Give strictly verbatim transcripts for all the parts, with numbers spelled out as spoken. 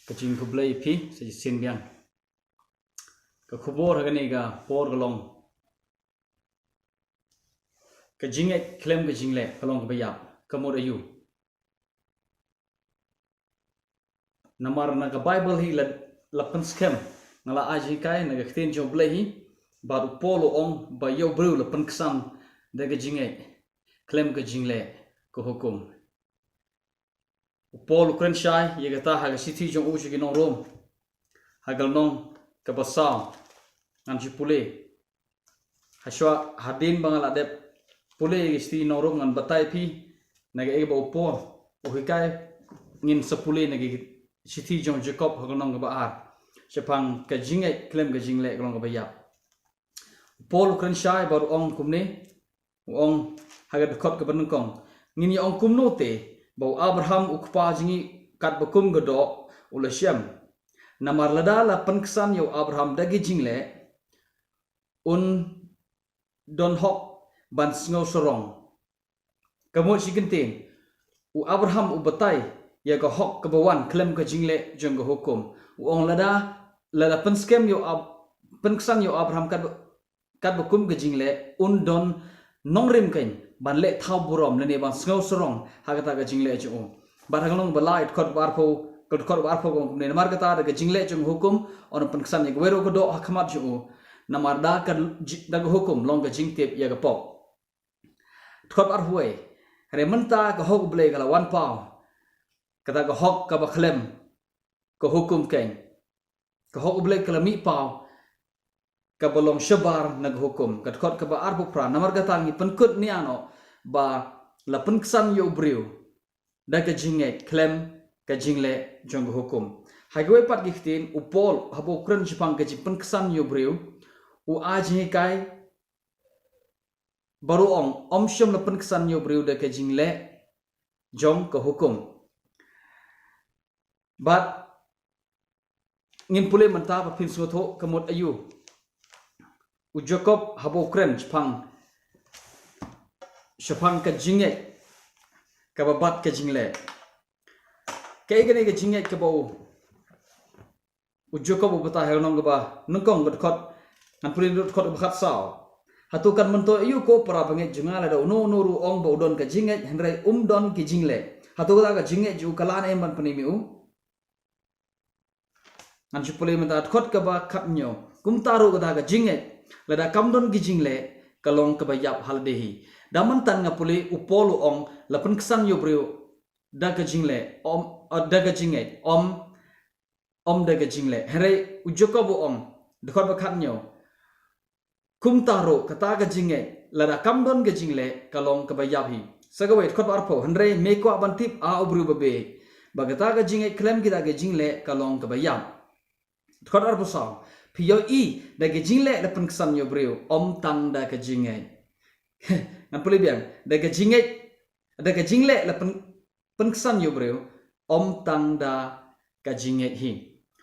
Ka jingkhublei phi sa shisien biang. Ka khubor ha kane ka por ka long: Ka jingngeit khlem ka jingleh ka long kaba ïap. Ka mut aïu? Namar na ka Baibl hi la, la pynskhem, nga la ai jinghikai na ka ktien jong U Blei hi, bad u Paul u ong ba ïa u briew la pynksan da ka jingngeit khlem ka jingleh ka hukum. U Paul u kren shai ïa kata ha ka shithi jong u sha ki nong Rom, ha ka lynnong kaba saw. Ngan shu pule. Hashwa hadien ba nga la dep pule ïa ka shithi nong Rom, ngan batai phi na kaei kaba u Paul u hikai. Ngin sa pule na ka shithi jong u Jakob ha ka lynnong kaba ar, shaphang ka jingngeit khlem ka jingleh ka long kaba ïap. U Paul u kren shai bad u ong kumne, u ong ha ka dkhot kaba nyngkong: Ngin ïa ong kumno te ba u Abraham u kpa jong ngi, katba kum ka doh u la shem? Namar lada la pynksan ïa u Abraham da ki jingleh, un don hok ban sngew sarong. Ka mut shi kyntien, u Abraham u batai ïa ka hok kaba wan khlem ka jingleh jong ka hukum. U ong lada, lada pynskhem ïa u Ab-, pynksan ïa u Abraham katba, katba kum ka jingleh, un don nongrim keiñ ban leh thaw burom lane ban sngew sarong ha kata ka jingleh jong u. Bad ha ka lynnong ba lai, dkhot ba arphew, ka dkhot ba arphew ka ong kumne: Namar kata da ka jingleh jong ka hukum un pynksan ïa kawei ruh ka doh ha khmat jong u. Namar da ka ji-, da ka hukum long ka jingtip ïa ka pop. Dkhot ba arphew wei: Hynrei mynta ka hok U Blei ka la wan paw, kata ka hok kaba khlem ka hukum keiñ. Ka hok U Blei ka la mih paw, kaba long shabar na ka hukum. Ka dkhot kaba arphew phra: Namar kata ngi pynkut nia noh ba la pynksan ïa u briew da ka jingngeit khlem ka jingleh jong ka hukum. Ha kiwei pat ki ktien, u Paul haba u kren shaphang ka jingpynksan ïa u briew, u ai jinghikai bad u ong, ym shym la pynksan ïa u briew da ka jingleh jong ka hukum. Bad ngin pule mynta ba phin sngewthuh ka mut aïu u Jakob haba u kren shaphang, shaphang ka jingngeit kaba bat ka jingleh. Kaei kane ka jingngeit kaba u u Jakob u batai ha ka lynnong kaba nyngkong, ka dkhot, ngan pule na ka dkhot kaba khatsaw: Hato kan myntoi aïu ko para bangeit jong nga, lada uno uno ruh u ong ba u don ka jingngeit hynrei um don ki jingleh? Hato kata ka jingngeit jong u ka lah ne em ban pynim ïa u? Ngan shu pule mynta dkhot kaba khathynñiew: Kumta ruh kata ka jingngeit, lada kam don ki jingleh, ka long kaba ïap ha lade hi. Da mynta nga pule u Paul u ong la pynksan ïa u briew da ka jingleh, ym, eh, da ka jingngeit, ym, ym da ka jingleh. Hynrei u Jakob u ong, dkhot ba khathynñiew: Kumta ruh kata ka jingngeit, lada kam don ka jingleh, ka long kaba ïap hi. Sa kawei, dkhot ba arphew: Hynrei me kwah ban tip, a u briew babieit, ba kata ka jingngeit khlem kita ki jingleh ka long kaba ïap. Dkhot arphew saw: Phi ïohi, da ka jingleh la pynksan ïa u briew, ym tang da ka jingngeit. Ngan pule biang: Da ka jingngeit, da ka jingleh la pyn-, pynksan ïa u briew, ym tang da ka jingngeit hi.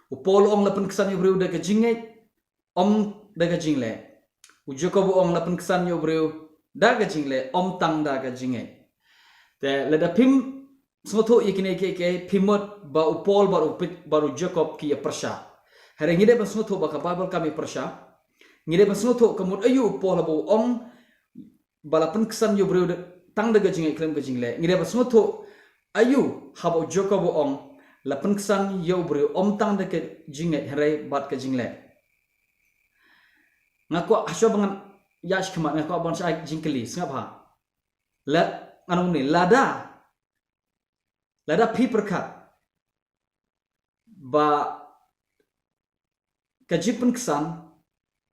U Paul u ong la pynksan ïa u briew da ka jingngeit, ym da ka jingleh. U Jakob u ong la pynksan ïa u briew da ka jingleh, ym tang da ka jingngeit. Te lada phim sngewthuh ïa kine kiei kiei, phi mut ba u Paul bad u Pit-, bad u Jakob ki ïa pyrshah. Hynrei ngi dei ban sngewthuh ba ka Baibl kam ïa pyrshah. Ngi dei ban sngewthuh ka mut aïu u Paul haba u ong ba la pynksan ïa u briew da, tang da ka jingngeit khlem ka jingleh. Ngi dei ban sngewthuh aïu haba u Jakob u ong la pynksan ïa u briew ym tang da ka jingngeit hynrei bad ka jingleh. Nga kwah, hashwa ba ngan ïa shi khmat, nga kwah ban shai jingkylli, sngap ha. La, ngan ong ne, lada, lada phi pyrkhat ba ka jingpynksan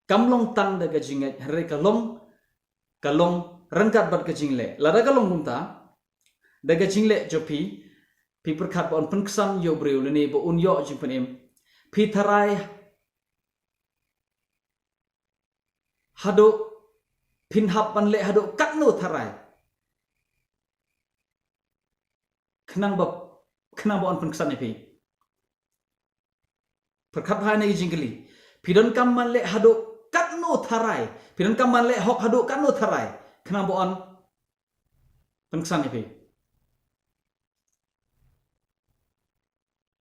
kam long tang da ka jingngeit hynrei ka long, ka long ryngkat bad ka jingleh. Lada ka long kumta, da ka jingleh jong phi, phi pyrkhat ba un pynksan ïa u briew lane ba un ïoh jingpynim, phi tharai haduh, phin hap ban leh haduh katno tharai khnang ba, khnang ba un pynksan ïa phi? Pyrkhat bha ïa kane ka jingkylli. Phi donkam ban leh haduh katno tharai, phi donkam ban leh hok haduh katno tharai khnang ba un pynksan ïa phi?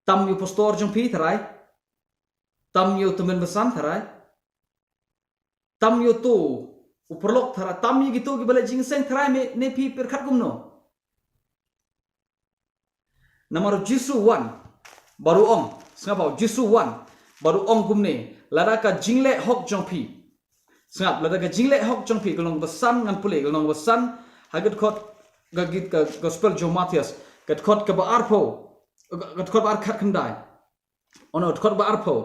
Tam ïa u pastor jong phi tharai. Tam ïa u tymmen basan tharai. Tam ïa uto u paralok tharai. Tam ïa kito kiba leh jingïaseng tharai, me ne phi pyrkhat kumno? Namar u Jisu u wan bad u ong, sngap, u Jisu u wan bad u ong kumne, lada ka jingleh hok jong phi. Sngap, lada ka jingleh hok jong phi, ka lynnong ba san, ngan pule ka lynnong ba san ha ka dkhot, ka git, ka gospel jong u Mathaios, ka dkhot kaba arphew, ka dkhot ba ar khatkhyndai. Ono dkhot ba arphew.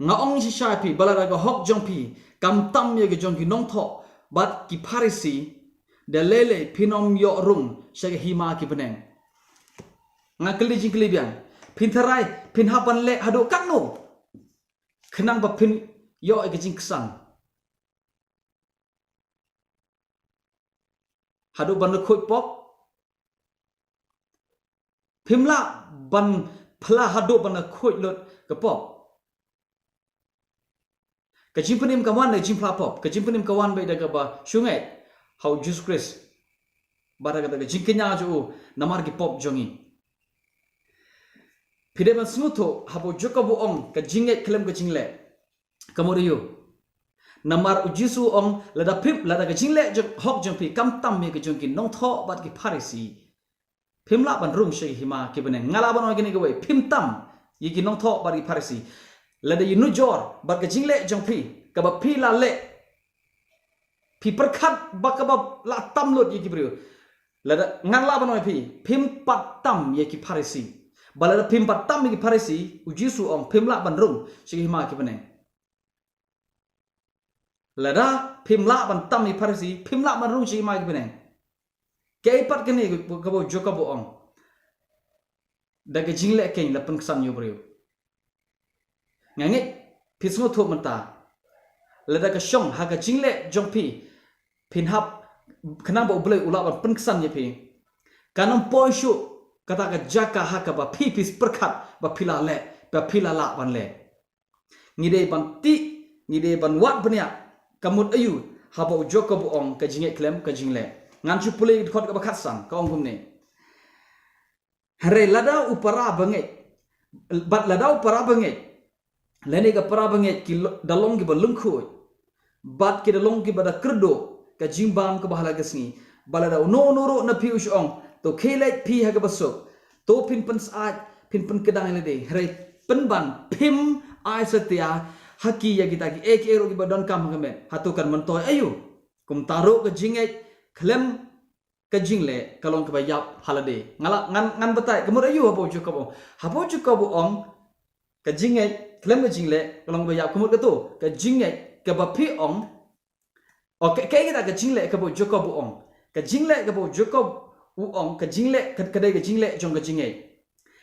Nga ong shisha ïa phi, ba lada ka hok jong phi kam tam ïa ka jong ki nongthoh bad ki Pharisi, da lei lei phin ym ïoh rung sha ka hima ki bneng. Nga kylli jingkylli biang. Phin tharai, phin hap ban leh haduh katno khnang ba phin ïoh ïa ka jingksan? Haduh ban leh khuid pop? Phim lah ban phla haduh ban leh khuid lut ka pop. Ka jingpynim ka wan da ka jingphla pop. Ka jingpynim ka wan beit da kaba shu ngeit ha u Jisu Khrist bad da ka jingkñia jong u namar ki pop jong ngi. Phi dei ban sngewthuh, haba u Jakob u ong ka jingngeit khlem ka jingleh, ka mut aïu? Namar u Jisu u ong, lada phim, lada ka jingleh jong, hok jong phi kam tam ïa ka jong ki nongthoh bad ki Pharisi, phim lah ban rung sha ka hima ki bneng. Nga lah ban ong ïa kane kawei, phim tam ïa ki nongthoh bad ki Pharisi. Lada ïanujor bad ka jingleh jong phi kaba phi la leh, phi pyrkhat ba kaba la tam lut ïa ki briew. Lada ngan lah ban ong ïa phi, phim pat tam ïa ki Pharisi. Ba lada phim pat tam ïa ki Pharisi, u Jisu u ong phim lah ban rung sha ka hima ki bneng. Lada phim lah ban tam ïa ki Pharisi, phim lah ban rung sha ka hima ki bneng. Kaei pat kane kaba u Jakob u ong? Da ka jingleh keiñ la pynksan ïa u briew. Nga ngeit phi sngewthuh mynta, lada ka shong ha ka jingleh jong phi, phin hap khnang ba u Blei u lah ban pynksan ïa phi. Kan ym poi shuh kata ka jaka ha kaba phi, phi pyrkhat ba phi la leh, ba phi la lah ban leh. Ngi dei ban tih, ngi dei ban wad bniah, ka mut aïu haba u Jakob u ong ka jingngeit khlem ka jingleh. Ngan shu pule dkhot kaba khatsan, ka ong kumne. Hynrei lada u para bangeit, bad lada u para bangeit, lane ka para bangeit ki lo-, da long kiba lyngkhuid, bad ki da long kiba da kyrduh ka jingbam kaba ha la ka sngi, bad lada uno uno ruh na phi u shu ong, to khie leit phi ha kaba suk, to phin pynsyaid, phin pynkdang ïa lade, hynrei pynban phim ai satia ha ki ïa kita kiei kiei ruh kiba donkam ha ka met, hato kan myntoi aïu? Kumta ruh ka jingngeit khlem ka jingleh ka long kaba ïap ha lade. Nga la, ngan, ngan batai ka mut aïu haba u Jakob u ong. Haba u Jakob u ong ka jingngeit khlem ka jingleh ka long kaba ïap, ka mut kato ka jingngeit kaba phi ong. Okay, kaei kata ka jingleh kaba u Jakob u ong? Ka jingleh kaba u Jakob u ong, ka jingleh ka, ka dei ka jingleh jong ka jingngeit.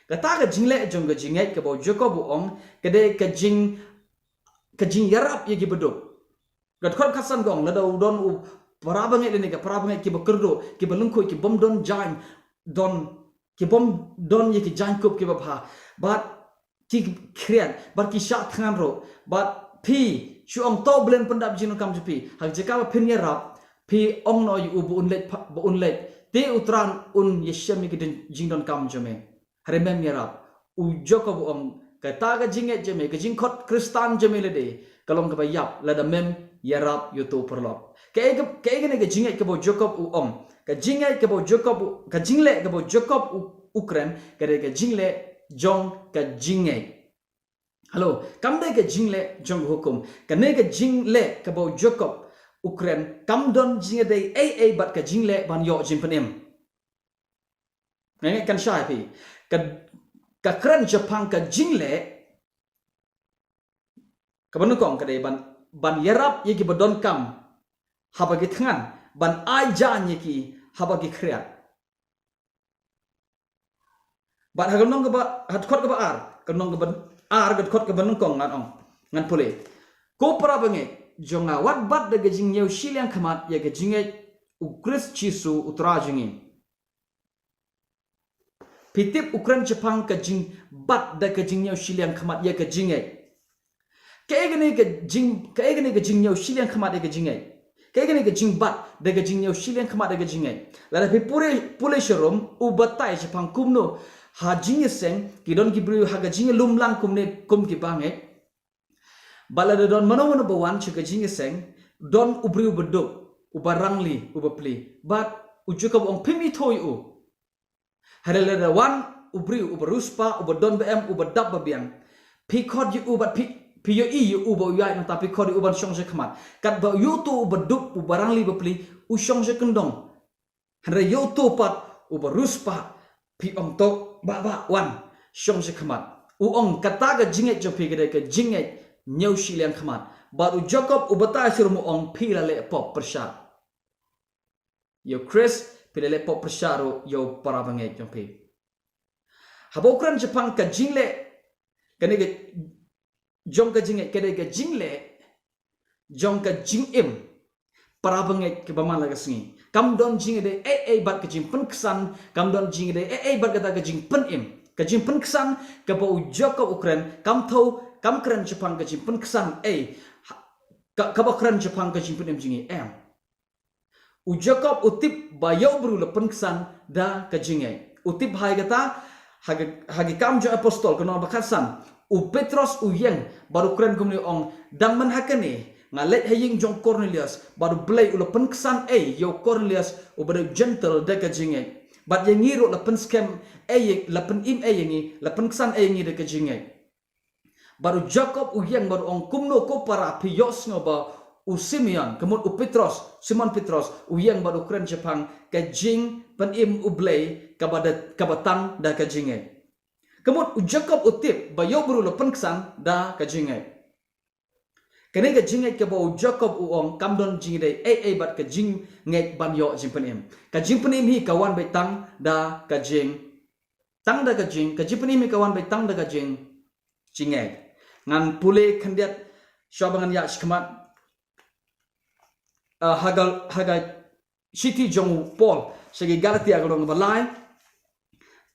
Kata ka jingleh jong ka jingngeit kaba u Jakob u ong ka dei ka jing, ka jingïarap ïa kiba duk. Ka dkhot khatsan ka ong, lada u don u para bangeit lane ka para bangeit kiba kyrduh, kiba lyngkhuid, ki bym don jaiñ, don, ki bym don ïa ki jaiñkup kiba bha, bad ki khriat, bad ki shah thngan ruh, bad phi shu ong to Blei un pyndap jingdonkam jong phi, ha ka jaka ba phin ïarap, phi ong noh ïa u ba un leit, ba un leit, te u Trai un ïashem ïa ki jingdonkam jong me. Hynrei mem ïarap. U Jakob u ong kata ka jingngeit jong me, ka jingkhot Khristan jong me lade, ka long kaba ïap lada mem ïarap ïa uto u paralok. Kaei ka, kaei kane ka jingngeit kaba u Jakob u ong? Ka jingngeit kaba u Jakob u, ka jingleh kaba u Jakob u, u kren, ka dei ka jingleh jong ka jingngeit. Hello, kam dei ka jingleh jong ka hukum. Kane ka jingleh kaba u Jakob u kren, kam don jingïadei ei ei bad ka jingleh ban ïoh jingpynim. Nga ngeit kan shai phi. Ka, ka kren shaphang ka jingleh kaba nyngkong ka dei ban, ban ïarap ïa kiba donkam haba ki thngan, ban ai jaiñ ïa ki haba ki khriat. Bad ha ka lynnong kaba, ha dkhot kaba ar, ka lynnong kaba ar, ka dkhot kaba nyngkong ngan ong, ngan pule. Ko para bangeit jong nga, wat bat da ka jingñiew shiliang khmat ïa ka jingngeit u Khrist Jisu u Trai jong ngi. Phi tip u kren shaphang ka jingbat da ka jingñiew shiliang khmat ïa ka jingngeit. Kaei kane ka jing, kaei kane ka jingñiew shiliang khmat ïa ka jingngeit? Kaei kane ka jingbat da ka jingñiew shiliang khmat ïa ka jingngeit? Lada phi pule, pule sharum, u batai shaphang kumno ha jingïaseng, ki don ki briew ha ka jingïalum lang kumne kum ki bangeit. Bad lada don mano mano ba wan sha ka jingïaseng, don u briew ba duk, uba rangli, uba pli. Bad u Jakob u ong phim ithuh ïa u. Hynrei lada wan u briew, uba riewspah, uba don ba em, uba dap ba biang. Phi khot ïa u bad phi, phi ïohi ïa u ba u ïaid nangta phi khot ïa u ban shong sha khmat. Katba ïa uto uba duk, uba rangli ba pli, u shong sha kyndong. Hynrei ïa uto pat uba riewspah phi ong to, bah bah wan shong sha khmat. U ong kata ka jingngeit jong phi ka dei ka jingngeit ñiew shiliang khmat. Bad u Jakob u batai shurum u ong phi la leh pop pyrshah. Ïa u Khrist phi la leh pop pyrshah ruh ïa u para bangeit jong phi. Haba u kren shaphang ka jingleh, kane ka jong ka jingngeit ka dei ka jingleh jong ka jingim para bangeit kaba man la ka sngi. Kam don jingïadei ei ei bad ka jingpynksan, kam don jingïadei ei ei bad kata ka jingpynim. Ka jingpynksan kaba u Jakob u kren, kam thaw, kam kren shaphang ka jingpynksan ei, ha, ka, kaba kren shaphang ka jingpynim jong ngi, em. U Jakob u tip ba ïa u briew la pynksan da ka jingngeit. U tip ha kata, ha ka, ha ki Kam jong Apostol ka lynnong ba khatsan. U Petros u ïeng bad u kren kumne u ong, dang mynta ha kane nga leit ha ïing jong u Kornelius, bad U Blei u la pynksan ei ïa u Kornelius uba dei u Jentil da ka jingngeit. Bad ïa ngi ruh la pynskhem ei, la pynim ei ïa ngi, la pynksan ei ïa ngi da ka jingngeit. Bad u Jakob u ïeng bad u ong, kumno ko para phi ïohsngew ba u Simeon, ka mut u Petros, Simon Petros, u ïeng bad u kren shaphang ka jingpynim U Blei kaba da, kaba tang da ka jingngeit. Ka mut u Jakob u tip ba ïa u briew la pynksan da ka jingngeit. Kane ka jingngeit kaba u Jakob u ong kam don jingïadei ei ei bad ka jingngeit ban ïoh jingpynim. Ka jingpynim hi ka wan beit tang da ka jing, tang da ka jing, ka jingpynim hi ka wan beit tang da ka jing, jingngeit. Ngan pule khyndiat shuwa ba ngan ïaid shakhmat. Ah, ha ka, ha ka shithi jong u Paul sha ki Galatia ka lynnong ba lai,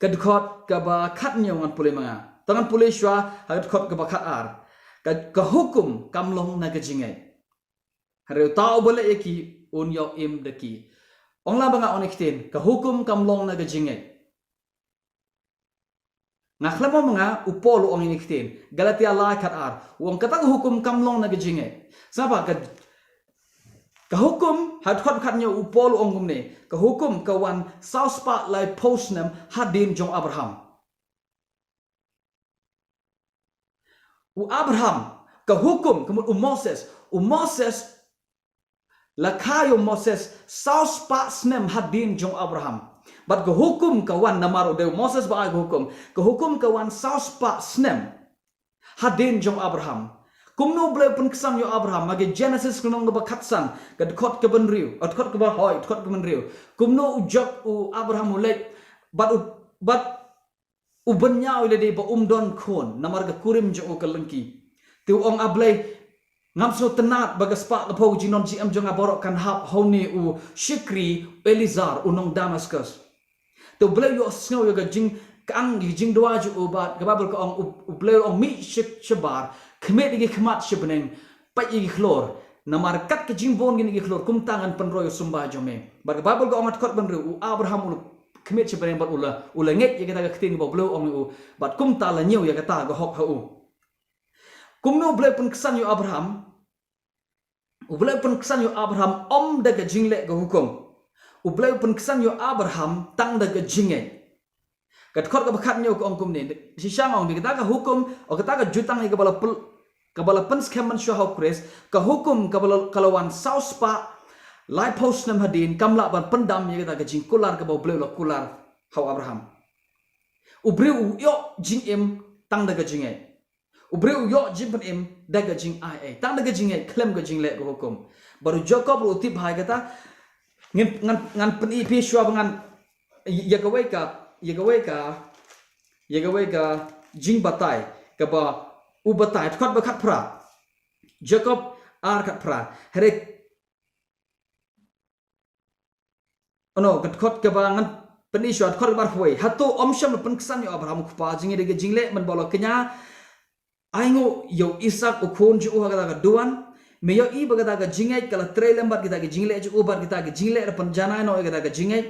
ka dkhot kaba khathynñiew ngan pule ma nga. Te ngan pule shuwa ha ka dkhot kaba khatar. Ka, ka hukum kam long na ka jingngeit. Hynrei uta uba leh ïa ki un ïoh im da ki. Ong lang ba nga ong ïa ki ktien, ka hukum kam long na ka jingngeit. Nga khlem ong ma nga, u Paul u ong ïa ki ktien. Galatia lai khatar. U ong kata ka hukum kam long na ka jingngeit. Sngap ba ka, ka hukum, ha dkhot khathynñiew u Paul u ong kumne. Ka hukum ka wan saw spah laiphew snem hadien jong u Abraham. U Abraham, ka hukum, ka mut u Moses. U Moses, la kha ïa u Moses saw spah snem hadien jong u Abraham. Bad ka hukum ka wan namar u dei u Moses ba ai ka hukum. Ka hukum ka wan saw spah snem hadien jong u Abraham. Kumno U Blei u pynksan ïa u Abraham, ha ki Genesis ka lynnong kaba khatsan, ka dkhot kaba hynriew, eh, dkhot kaba hoi, dkhot kaba hynriew. Kumno u Jok-, u Abraham u leit, bad u, bad u bynñiaw ïa lade ba um don khun, namar ka kurim jong u ka lyngkhi. Te u ong, A Blei, ngam sngewtynnad ba ka spah ka phew ka jingdon jingem jong nga baroh kan hap ha une u shakri Eliezer u nong Damaskus. Te U Blei u ïohsngew ïa ka jingkyang, ïa ka jingduwai jong u bad ka Baibl ka ong, u, U Blei u ong mih sha, shabar, khmih ïa ki khmat sha bneng, peit ïa ki khlur. Namar kat ka jingbun kine ki khlur, kumta ngan pynroi u symbai jong me. Bad ka Baibl ka ong ha dkhot ba hynriew, u Abraham u la khmih sha bneng bad u la, u la ngeit ïa kata ka ktien kaba U Blei u ong ïa u. Bad kumta la ñiew ïa kata ka hok ha u. Kumno U Blei u pynksan ïa u Abraham? U Blei u pynksan ïa u Abraham ym da ka jingleh ka hukum. U Blei u pynksan ïa u Abraham tang da ka jingngeit. Ka dkhot kaba khathynñiew ka ong kumne, shisha nga ong, dei kata ka hukum, o kata ka jutang ïa kaba la pyl-, kaba la pynskhem mynshuwa ha u Khrist, ka hukum kaba la, ka la wan saw spah laiphew snem hadien, kam lah ban pyndam ïa kata ka jingkular kaba U Blei u la kular ha u Abraham. U briew u ïoh jingim tang da ka jingngeit. U briew u ïoh jingpynim da ka jingai ei, tang da ka jingngeit, khlem ka jingleh ka hukum. Bad u Jakob ruh u tip bha ïa kata. Ngan, ngan, ngan pyni phi shuwa ba ngan, ïa kawei ka, ïa kawei ka, ïa kawei ka jingbatai kaba u batai, dkhot ba khatphra. Jakob ar khatphra. Hynrei Ano, ka dkhot kaba ngan pyni shuwa, dkhot kaba arphew wei. Hato ym shym la pynksan ïa u Abraham u kpa jong ngi da ka jingleh, mynba u la kñia ainguh ïa u Isak u khun jong u ha kata ka duwan? Me ïohi ba kata ka jingngeit ka la trei lem bad kita ki jingleh jong u, bad kita ki jingleh la pynjanai noh ïa kata ka jingngeit.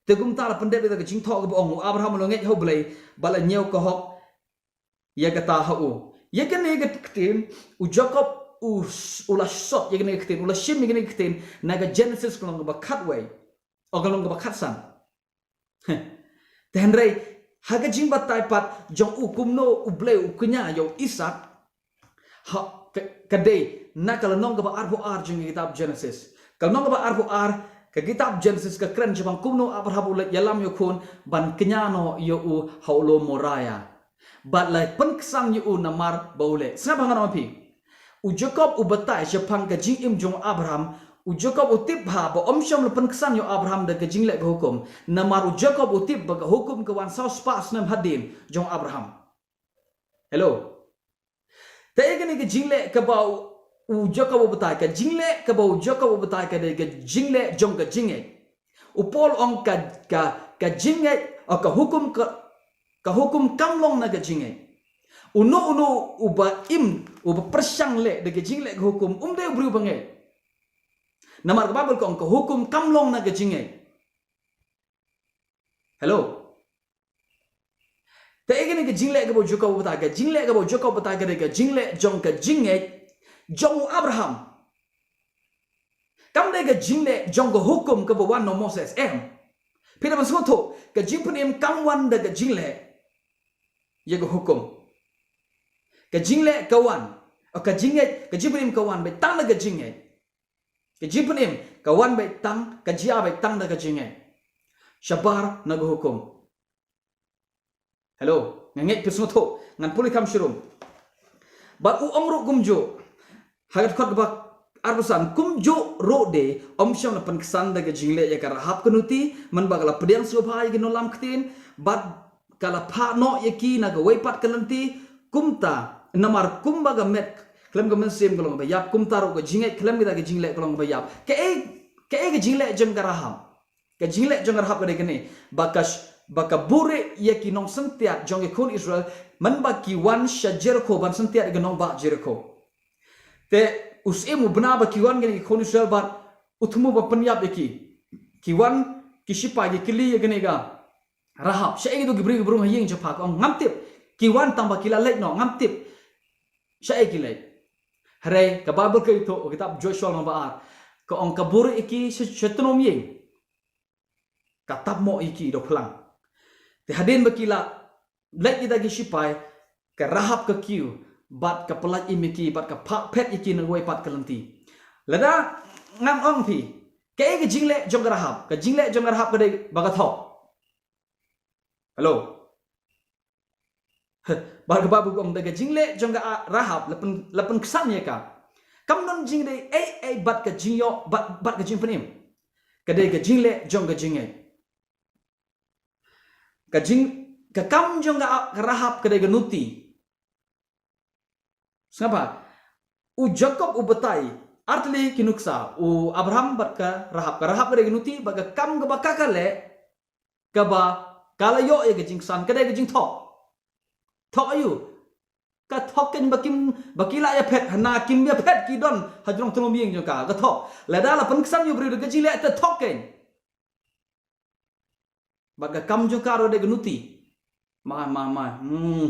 Te kumta la pyndep ïa ka jingthoh kaba ong, u Abraham u la ngeit ha U Blei, bad la ñiew ka hok ïa kata ha u. Ïa kane ka ktien, u Jakob u s-, u la sot ïa kane ka ktien, u la shim ïa kane ka ktien na ka Genesis ka lynnong kaba khatwei, o ka lynnong kaba khatsan. Te hynrei, ha ka jingbatai pat jong u kumno U Blei u kñia ïa u Isaak, ha, ka, ka dei na ka lynnong kaba arphew ar jong ka kitab Genesis. Ka lynnong kaba arphew ar ka kitab Genesis ka kren shaphang kumno Abraham u leit ïalam ïa u khun ban kñia noh ïa u ha u lum Moria. Bad la pynksan ïa u namar ba u leh. Sngap ha nga ong phi. U Jakob u batai shaphang ka jingim jong u Abraham. U Jakob u tip bha ba ym shym la pynksan ïa u Abraham da ka jingleh ka hukum. Namar u Jakob u tip ba ka hukum ka wan saw spah snem hadien jong u Abraham. Hello. Te ïa kane ka jingleh kaba u, u Jakob u batai, ka jingleh kaba u Jakob u batai ka dei ka jingleh jong ka jingngeit. U Paul ong ka, ka, ka jingngeit, o ka hukum ka, ka hukum kam long na ka jingngeit. Uno uno uba im, uba pyrshang leh da ka jingleh ka hukum, um dei u briew bangeit. Namar ka Baibl ka ong ka hukum kam long na ka jingngeit. Hello. Te ïa kane ka jingleh kaba u Jakob u batai, ka jingleh kaba u Jakob u batai ka dei ka jingleh jong ka jingngeit jong u Abraham. Kam dei ka jingleh jong ka hukum kaba wan na u Moses, em. Phi dei ban sngewthuh, ka jingpynim kam wan da ka jingleh ïa ka hukum. Ka jingleh ka wan, o ka jingngeit, ka jingpynim ka wan beit tang da ka jingngeit. Ka jingpynim ka wan beit tang, ka jia beit tang da ka jingngeit. Shabar na ka hukum. Hello, nga ngeit phi sngewthuh, ngan pule kham shrum. Bad u ong ruh kumjuh, ha ka dkhot kaba arphew san, kumjuh ruh de, ym shym la pynksan da ka jingleh ïa ka Rahab ka nuti, mynba ka la pdiang sngewbha ïa ki nonglam ktien, bad ka la phah noh ïa ki na kawei pat ka lynti, kumta, namar kumba ka met khlem ka mynsiem ka long kaba ïap, kumta ruh ka jingngeit khlem kita ka jingleh ka long kaba ïap. Kaei, kaei ka jingleh jong ka Rahab? Ka jingleh jong ka Rahab ka dei kane, ba ka sh-, ba ka buhrieh ïa ki nongsyntiat jong ki khun Israel, mynba ki wan sha Jerikho ban syntiat ïa ki nongbah Jerikho. Te u syiem u bna ba ki wan kine ki khun Israel bad u thmu ban pynïap ïa ki. Ki wan ki shipai ki kylli ïa kane ka Rahab, shaei kito ki briew kiba rung ha ïing jong pha? Ka ong, ngam tip. Ki wan tang ba ki la leit noh, ngam tip shaei ki leit. Hynrei ka Baibl ka ïathuh, kitab Joshua lynnong ba ar, ka ong ka buhrieh ïa ki sha, sha tnum ïing. Ka tap moh ïa ki da u phlang. Te hadien ba ki la leit kita ki shipai, ka Rahab ka kiew bad ka pyllait im ïa ki bad ka phah phet ïa ki na kawei pat ka lynti. Lada ngan ong phi, kaei ka jingleh jong ka Rahab? Ka jingleh jong ka Rahab ka dei ba ka thoh. Hello. Bad ka Baibl ka ong da ka jingleh jong ka, ah, Rahab la pyn, la pynksan ïa ka. Kam don jingdei ei ei bad ka jingïoh, bad, bad ka jingpynim. Ka dei ka jingleh jong ka jingngeit. Ka jing, ka kam jong ka, ah, ka Rahab ka dei ka nuti. Sngap bha, u Jakob u batai artylli ki nuksa, u Abraham bad ka Rahab. Ka Rahab ka dei ka nuti, bad ka kam kaba ka ka leh, kaba ka la ïoh ïa ka jingsan, ka dei ka jingthoh. Thoh aïu? Ka thoh keiñ ba kim, ba ki la ïaphet, hana kim ïaphet ki don hajrong tnum ïing jong ka, ka thoh. Lada la pynksan ïa u briew da ka jingleh te thoh keiñ. Bad ka kam jong ka ruh dei ka nuti. Mai, mai, mai. Hmm.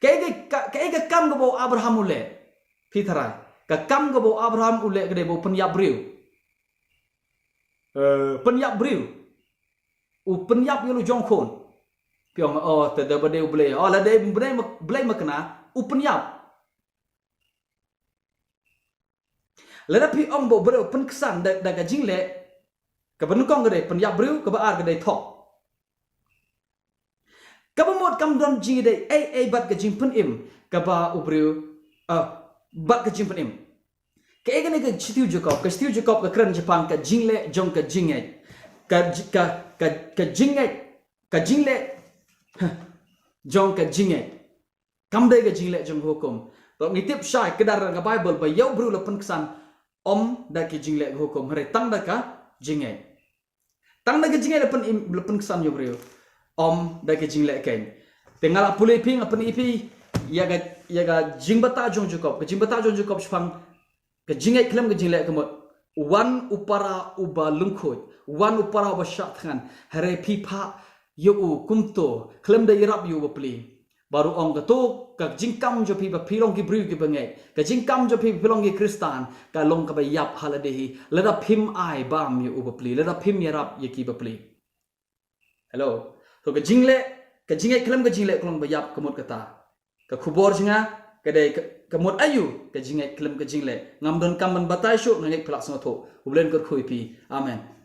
Kaei ka, ka, kaei ka kam kaba u Abraham u leh? Phi tharai. Ka kam kaba u Abraham u leh ka dei ba u pynïap briew. Eh, pynïap briew. U pynïap ïa la u jong khun. Phi ong, oh, te da ba dei u Blei. Oh, la dei Blei ma, Blei ma kane, u pynïap. Lada phi ong ba u briew pynksan da, da ka jingleh, kaba nyngkong ka dei pynïap briew, kaba ar ka dei thoh. Kaba mut kam don jingdei ei ei bad ka jingpynim kaba u briew, ah, bad ka jingpynim. Kaei kane ka shithi u Jakob? Ka shithi u Jakob ka kren shaphang ka jingleh jong ka jingngeit. Ka ji-, ka, ka, ka jingngeit, ka jingleh, huh, jong ka jingngeit. Kam dei ka jingleh jong ka hukum. To ngi tip shai kdar ka Baibl ba ïa u briew la pynksan ym da ki jingleh ka hukum, hynrei tang da ka jingngeit. Tang da ka jingngeit la pyn, la pynksan ïa u briew. Ym da ka jingleh keiñ. Te nga la pule phi, nga pyni phi ïa ka, ïa ka jingbata jong Jakob, ka jingbata jong Jakob shaphang ka jingngeit khlem ka jingleh ka mut. wan u para uba lyngkhuid, wan u para uba shah thngan, hynrei phi phah ïa u kumto, khlem da ïarap ïa u bapli. Baroh ong kato, ka jingkam jong phi ba phi long ki briew kiba ngeit, ka jingkam jong phi ba phi long ki Khristan, ka long kaba ïap ha lade hi, lada phim ai bam ïa u bapli, lada phim ïarap ïa ki bapli. Hello. To ka jingleh, ka jingngeit khlem ka jingleh ka long ba ïap ka mut kata. Ka khubor jong nga, ka dei ka, ka mut aïu, ka jingngeit khlem ka jingleh. Ngam don kam ban batai shuh, nga ngeit phi lah sngewthuh. U Blei un kyrkhu ïa phi. Amen.